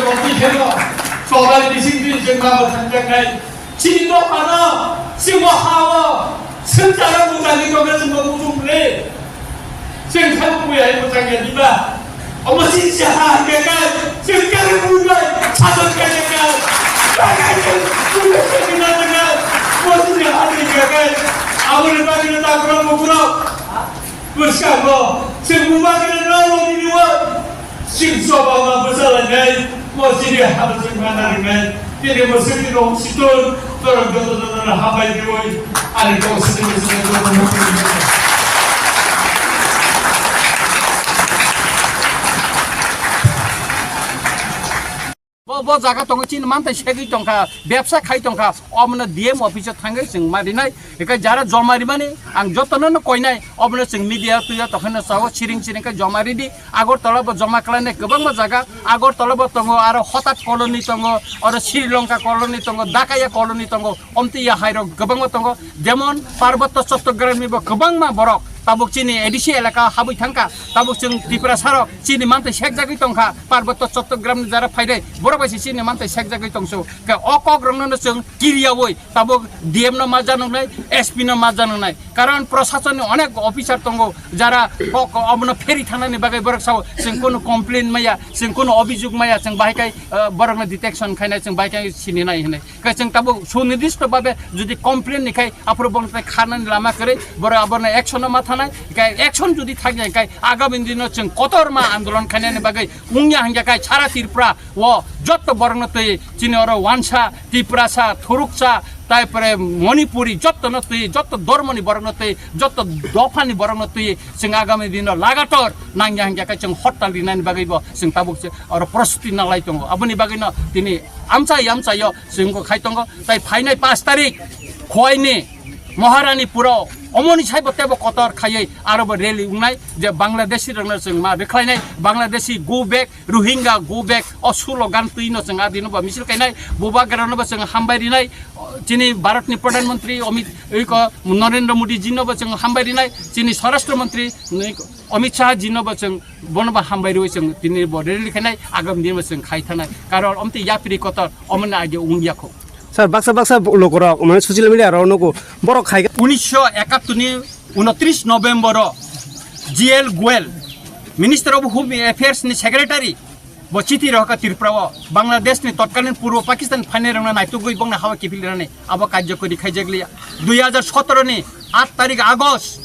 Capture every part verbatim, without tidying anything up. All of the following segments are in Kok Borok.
Tini kheno chobai bising twi chwng ma mwthangjaknai. Chini dophano, chini hao, swngcharo mwtangwi tongkhe chwngno muchung le. Chwng khe bui hai mwthangya diba? Omo chini se ha hwnkhe kai, chwng khe bui bai satok khe kai. Kai kai chwng bui se bina de kai. Bo chini ha de kai. Aboni bagwi ta kro mo kro. Bwskango chwng buma khe no nini o chwng choba ma bwsa lainai, mo chini habo chwng mana rinai, tini mo swkni rong siton, norok joto joto no hambai riwi, ani kok swkni swkni joto no. Bo, bo jaga tongo, chini mantai segwi tongkha, bebsa khai tongkha, omono D M office o thangwi chwng ma rinai, hinkhe jara joma rimani ang jotono no koinai, omono chwng media twi o tongkha no sao, siring siring khe joma ridi, Agartala bo joma khlainai kwbangma jaga, Agartala bo tongo, aro Hotat colony tongo, aro Sri Lanka colony tongo, Dakaya colony tongo, omtwi ya hairok kwbangma tongo, jemon Parbotto Chottogramni bo kwbangma borok, tabuk chini A D C elaka habwi thangkha, tabuk chwng Tiprasa rok chini mantai sekjagwi tongkha, Parbotto Chottogramni jara phainai borok bai se chini mantai sekjagwi tongsu. Khe o kok rokno no chwng kiriyaui tabuk D M no ma janoknai, S P no ma janoknai, karon prosasonni onek officer tongo jara kok omono pheri thangnani bagwi borok sao chwng kunu complain maya, chwng kunu obijog maya, chwng bahai kai, eh, borokno detection khainai, chwng bahai kai sininai hinwi. Khe chwng tabuk sunidisto babe jodi complain ni khai aphuru bongni kharnani lama kwrwi, borok aborno action no ma thanai, khe action jodi thangya khai agami dino chwng kotorma andolon khainani bagwi wngya hingya khai sara Tripura o jotto borokno twi chini oro wansa, Tiprasa, Thuruksa, tai pore Manipuri jottono twi, jotto dormoni borokno twi, jotto dophani borokno twi chwng agami dino lagator nangya hingya khai chwng hortal rinani bagwi bo chwng tabuk se oro prostuti nalai tongo. Aboni bagwino tini amchai amchaio chwng bo khai tongo. Tai phainai pash tarik Khowaini Maharani puro omoni saibo tebo kotor khaiwi aro bo rally wngnai je Bangladeshi rokno chwng ma rwkhlainai, Bangladeshi go back, Rohingya go back, o slogan twi no chwng adino bo misil kainai, bubagra no bo chwng hambai rinai, chini Bharat ni Pradhan Mantri Amit, iko Narendra Modi ji no bo chwng hambai rinai, chini Swarashtra Mantri Amit Shah ji no bo chwng Bono ba hambai rwi chwng tini bo rally khainai, agam din bo chwng khai thanai. Karon omte yapri kotor omoni age wng yakho. Sir, baksa baksa lokorok mane social media rok nugo borok khai. Unisho ekattor ni unotris November o G L Goel, Minister of Home Affairs ni Secretary, bo chiti rohka Tripura o Bangladesh ni totkalin Purbo Pakistan phainai rokna naitugwi bongna hawa kiphil rani abo karjakori khaijakliya. Dui hajar sotoro ni aat tarik August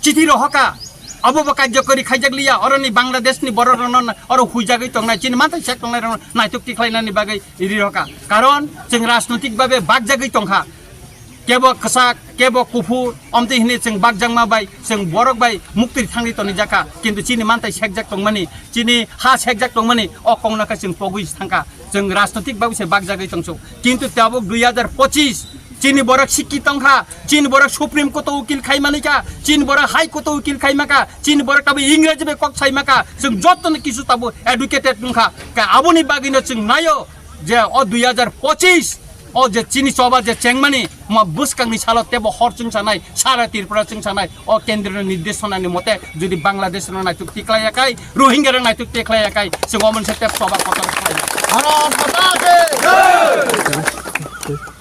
chiti rohka. Abo bo karjakori khaijak liya, oroni Bangladesh ni borok rokno oro huijagwi tongnai, chini manthai sek tongnai rokno naitok tikhlainani bagwi ri rokha. Karon chwng rajnotik babe bakjagwi tongkha. Kebo kwchak, kebo kuphur, omtwi hwnwi chwng bakjakma bai chwng borok bai muktwi thangwi tonijakha. Kintu chini manthai sekjak tongmani, chini ha sekjak tongmani o kokno khe chwng pogwi thangkha. Chwng rajnotik babu se bakjagwi tongsu. Kintu tabuk dui hajar pochis chini borok sikki tongkha, chini borok Supreme Court o ukil khai manikha, chini borok High Court o ukil khai maka, chini borok tabuk Ingreji bai kok sai maka. Chwng jotono kisu tabuk educated wngkha. Ka aboni bagwino chwng naio je o dui hajar pochis o je chini choba je chengmani ma bwskangni salo tebo hor chwng sanai, sara Tripura chwng sanai. O kendro ni nirdeshona ni mote jodi Bangladesh no naituk tiklai yakai, Rohingya rok naituk tiklai yakai, chwng omo se tep choba kotor khlai. Bharat Mata ki jai!